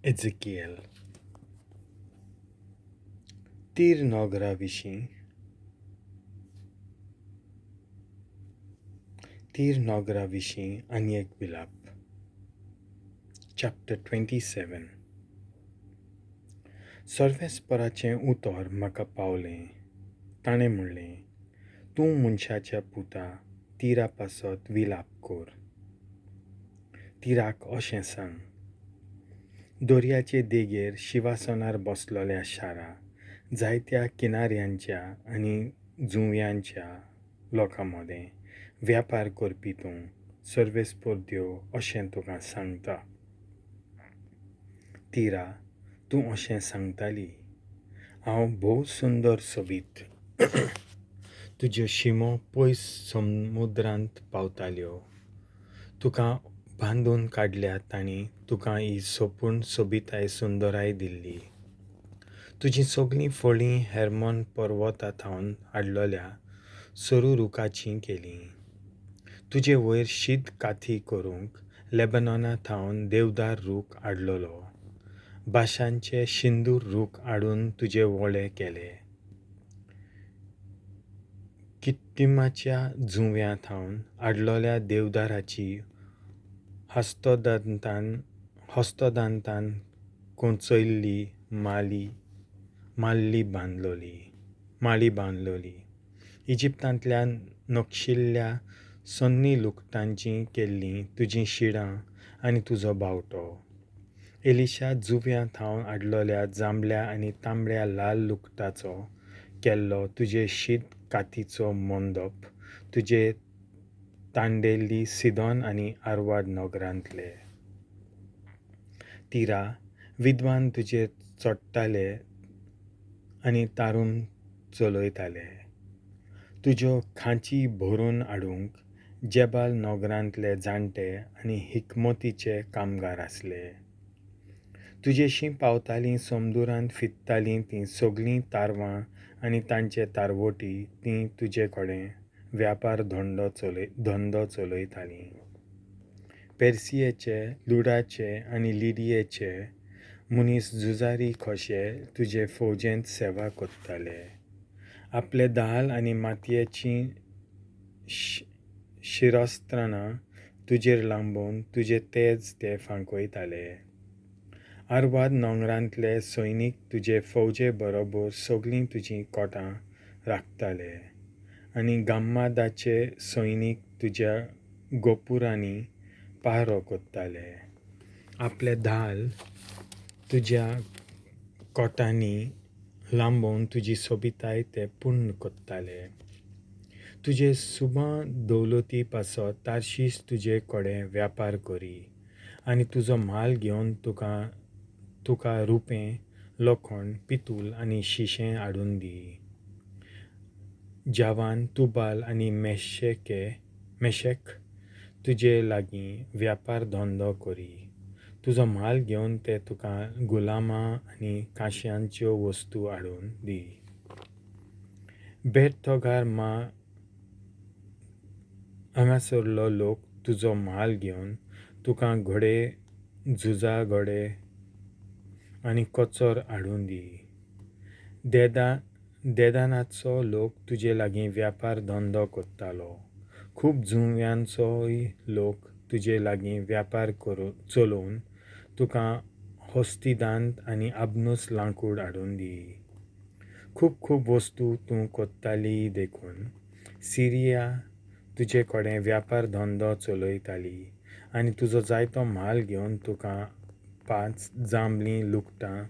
एझेकिएल. तीर नगरा विशीं तीर नगरा विशीं आनी एक विलाप. चॅप्टर 27. सर्वेस्पराचें उतर म्हाका पावलें. ताणें म्हणलें, तूं मनशाच्या पुता, तिरा पासत विलाप कर. तिराक अशें सांग, दर्याचे देगेर शिवासनार बसलोल्या शारा, जायत्या किनाऱ्यांच्या आनी जुंव्यांच्या लोकां मदें व्यापार करपी तूं, सर्वेस्पर देव अशें तुका सांगता. तिरा, तूं अशें सांगताली, हांव भोव सुंदर सोबीत. तुज्यो शिमो पयस समुद्रांत पावताल्यो. तुका बांदून काडल्या तांणी तुका ही सोपूर्ण सोबिताय सुंदराय दिल्ली. तुजीं सगलीं फळीं हेर्मोन पर्वता थावन हाडलोल्या सरू रुखाचीं केलीं. तुजे वयर शीत काथी करूंक लेबनॉना थावन देवदार रूख हाडलोलो. बाशांचे शिंदूर रूख हाडून तुजे वोळे केले. कित्तिमाच्या जुंव्या थावन हाडलोल्या देवदाराची हस्तदंतान कोंचयल्ली माली बांदलोली. इजिप्तांतल्या नक्षिल्ल्या सन्नी लुगटांचीं केल्लीं तुजीं शिडां आनी तुजो बावटो. एलिशा जुंव्या थावन हाडलोल्या जांबळ्या आनी तांबड्या लाल लुगटाचो केल्लो तुजे शीत कातीचो मंडप तुजे तांडेल्ली सिदोन आनी आरवाड नगरांतले. तिरा, विद्वान तुजेर चडटाले आनी तारून चलयताले. तुज्यो खांची भरून हाडूंक जेबाल नगरांतले जाणटे आनी हिकमतीचे कामगार आसले. तुजेशीं पावतालीं समुद्रांत फिरतालीं तीं सगलीं तारवां आनी तांचे तारवटी तीं तुजे कडेन व्यापार धंदो चलयतालीं. पेर्सियेचे, लुडाचे आनी लिडियेचे मनीस झुजारी कशे तुजे फौजेंत सेवा करताले. आपले दाल आनी मातयेचीं शिरस्त्राणां तुजेर लांबोवन तुजे तेज ते फांकयताले. आरवाद नगरांतले सैनीक तुजे फौजे बरोबर सगलीं तुजीं कोटां राखताले आनी गम्मादाचे सैनीक तुज्या गोपुरांनी पारो करताले. आपले धाल तुज्या कोटांनी लांबोवन तुजी सोबिताय ते पूर्ण करताले. तुजे सुबा दौलती पासत तार्शीस तुजे कडेन व्यापार करी आनी तुजो म्हाल घेवन तुका रुपें, लोखण, पितूल आनी शिशें हाडून दी. जावान, तुबाल आनी मेशेक तुजे लागीं व्यापार धंदो करी. तुजो म्हाल घेवन ते तुका गुलामां आनी कांश्यांच्यो वस्तू हाडून दी. बेट तोगार मा हांगासरलो लोक तुजो म्हाल घेवन तुका घोडे, झुजा घोडे आनी कचोर हाडून दी. देदानाचो लोक तुजे लागीं व्यापार धंदो करतालो. खूब जुंव्यांचोय लोक तुजे लागीं व्यापार चलोवन तुका हस्तिदांत आनी आबनूस लांकूड हाडून दी. खूब खूब वस्तू तूं करताली देखून सिरिया तुजे कडेन व्यापार धंदो चलयताली आनी तुजो जायतो म्हाल घेवन तुका 5 जांबळीं लुगटां,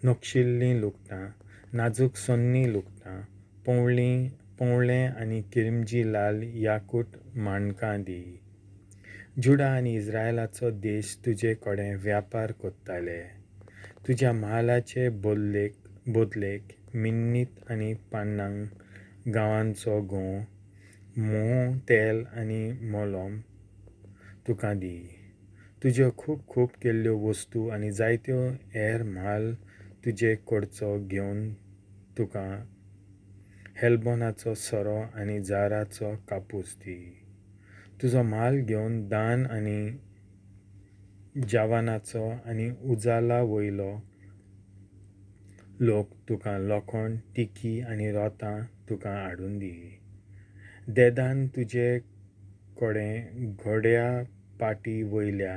नक्षिल्लीं लुगटां, नाजूक सन्नी लुगटां, पोंवळें आनी किरमजी लाल याकूट माणकां दी. जुडा आनी इस्रायलाचो देश तुजे कडेन व्यापार करताले. तुज्या म्हालाचे बदलेक मिन्नीत आनी पानांग गांवांचो गोंव, म्होंव, तेल आनी मोलोम तुका दी. तुज्यो खूब खूब केल्ल्यो वस्तू आनी जायत्यो हेर म्हाल तुजे कडचो घेवन तुका हेल्बोनाचो सोरो आनी जाराचो कापूस दी. तुजो म्हाल घेवन दान आनी जावानाचो आनी उजाला वयलो लोक तुका लोखण, तिकी आनी रोतां तुका हाडून दी. देदान तुजे कडेन घोड्या पाटी वयल्या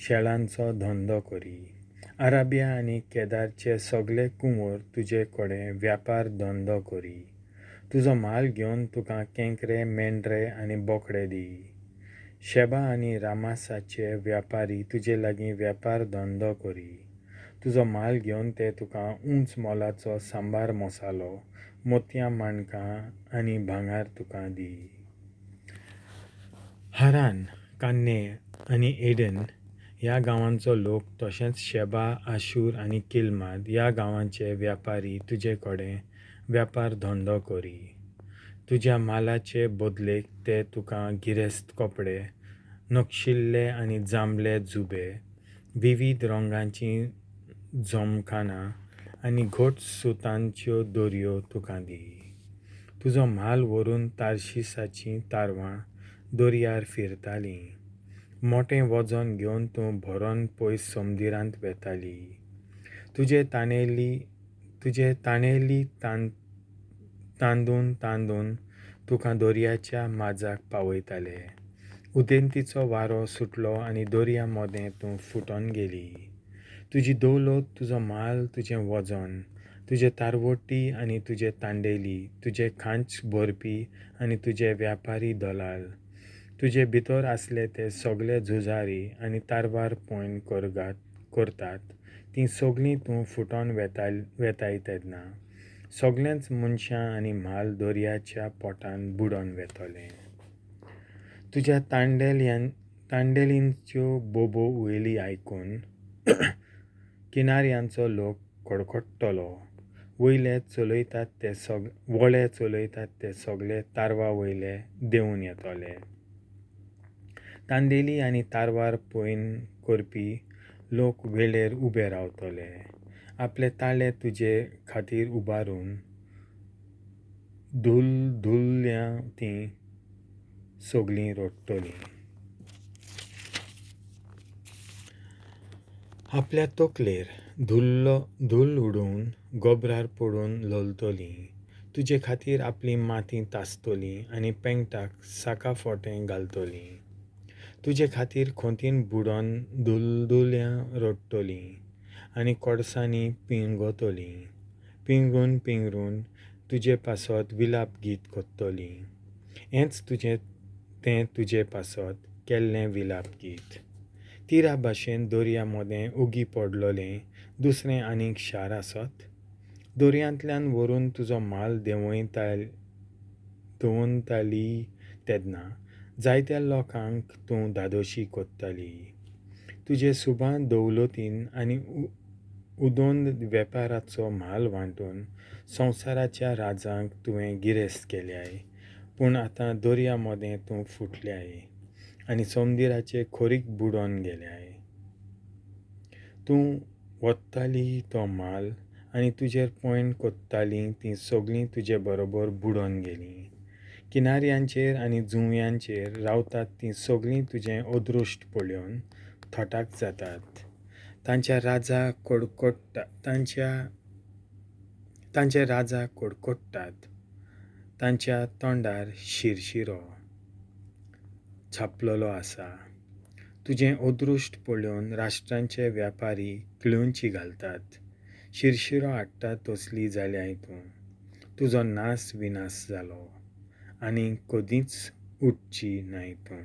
शेळांचो धंदो करी. अराबिया आनी केदारचे सगळे कुंवर तुजे कडेन व्यापार धंदो करी. तुजो म्हाल घेवन तुका केंकरे, मेंढरे आनी बोकडे दी. शेबा आनी रामासाचे व्यापारी तुजे लागीं व्यापार धंदो करी. तुजो म्हाल घेवन ते तुका ऊंच मोलाचो सांबार मसालो, मोतयां माणकां आनी भांगर तुका दी. हारान, कान्ने आनी एडन ह्या गांवांचो लोक तशेंच शेबा, आशूर आनी किल्माद ह्या गांवांचे व्यापारी तुजे कडेन व्यापार धंदो करी. तुज्या म्हालाचे बदलेक ते तुका गिरेस्त कपडे, नक्षिल्ले आनी जांबले जुबे, विवीध रंगांचीं जमखानां आनी घट सुतांच्यो दोरयो तुका दी. तुजो म्हाल व्हरून तार्शिसाचीं तारवां दर्यार फिरतालीं. मोटें वजन घेवन तूं भरोन पयस समुद्रांत वेताली. तुजे ताणेली तुजे ताणेली तांदून तांदून तुका दर्याच्या माजाक पावयताले. उदेंतीचो वारो सुटलो आनी दर्या मदें तूं फुटोन गेली. तुजी दौलत, तुजो म्हाल, तुजें वजन, तुजे तारवटी आनी तुजे तांडेली, तुजे खांच भरपी आनी तुजे व्यापारी दलाल, तुजे भितर आसले ते सगळे झुजारी आनी तारवार पयण करतात तीं सगळीं तूं फुटोन वेताय तेन्ना सगळेंच मनशां आनी म्हाल दर्याच्या पोटान बुडोन वेतलें. तुज्या तांडेलींच्यो बोबो उयली आयकून किनाऱ्यांचो लोक कडकडटलो. वयले चलयतात ते वळे चलयतात ते सगळे तारवा वयले देंवून येतले. तांदेली आनी तारवार पयण करपी लोक वेळेर उबे रावतले. आपले ताळे तुजे खातीर उबारून धुलधुल्या तीं सगळीं रडटलीं. आपल्या तकलेर धुल्ल उडोवन गोबरार पडून लोलतलीं. तुजे खातीर आपली माती तासतलीं आनी पेंगटाक साका फोटे घालतलीं. तुजे खातीर खोंतीन बुडोन धुलधुल्या रडटलीं आनी कोडसांनी पिंगतलीं. पिंगरून पिंगरून तुजे पासत विलाप गीत कोत्तलीं. हेंच तुजें तें तुजे पासत केल्लें विलाप गीत. तिरा भाशेन दर्या मदें ओगी पडलोलें दुसरें आनीक शार आसत? दर्यांतल्यान व्हरून तुजो म्हाल देंवयताली तेन्ना जायत्या लोकांक तूं धादोशी कोत्ताली. तुजे सुबा दौलतीन आनी उदोंद वेपाराचो म्हाल वांटून संवसाराच्या राजांक तुवें गिरेस्त केल्याय. पूण आतां दर्या मदें तूं फुटल्याय आनी समुद्राचे खोरीक बुडोन गेल्याय. तूं वत्ताली तो म्हाल आनी तुजेर पयण कोत्तालीं तीं सगळीं तुजे बरोबर बुडोन गेलीं. किनाऱ्यांचेर आनी जुंव्यांचेर रावतात तीं सगळीं तुजें अदृश्ट पळोवन थटाक जातात. तांच्या राजा कडकडटा तांचे राजा कडकडटात. तांच्या तोंडार शिरशिरो छापलेलो आसा. तुजें अदृश्ट पळोवन राष्ट्रांचे व्यापारी किळोवची घालतात. शिरशिरो हाडटा तसली जाल्याय तूं. तुजो नास विनास जालो आनी कदींच उठची नाय तूं.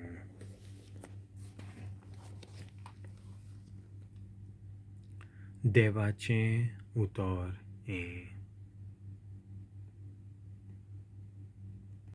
देवाचें उतर हें.